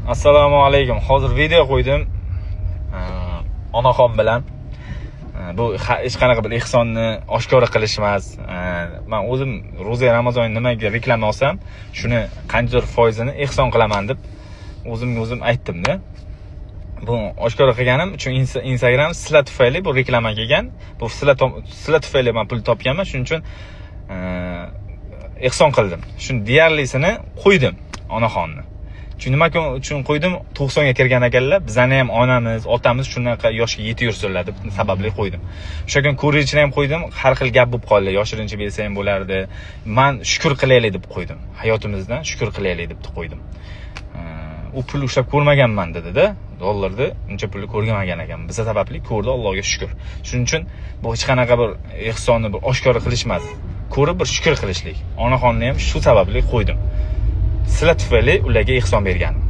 Assalomu alaykum. Hozir video qo'ydim. Onaxon bilan. Bu hech qanaqa bir ehsonni oshkora qilish emas. Men o'zim ro'za, Ramazon nimaga reklama olsam, shuni qanchadir foizini ehson qilaman deb o'zimga o'zim aytdim-da. Bu oshkora qilganim uchun Instagram sizlar tufayli bu reklama kelgan. Bu sizlar tufayli men pul topganman. Shuning uchun ehson qildim. Shuni deyarlisini qo'ydim onaxonni. Chunki nima uchun qo'ydim? 90 ga kirgan ekanlar, bizani ham onamiz, otamiz shunaqa yoshga yetib yursinlar deb sababli qo'ydim. O'sha kun ko'richini ham qo'ydim, har xil gap bo'lib qoldi. Yoshirincha bersa ham bo'lardi. Man shukr qilaylik deb qo'ydim. Hayotimizdan shukr qilaylik deb qo'ydim. U pul ushlab ko'rmaganman dedi-da, dollarda uncha pulni ko'rmagan ekan. Biza sababli ko'rdi, Allohga shukr. Shuning uchun bu hech qanaqa bir ehsonni bir oshkora qilish emas. Ko'rib bir shukr qilishlik. Onaxonni ham shu sababli qo'ydim. Sizlar tufayli ularga ehson berganim.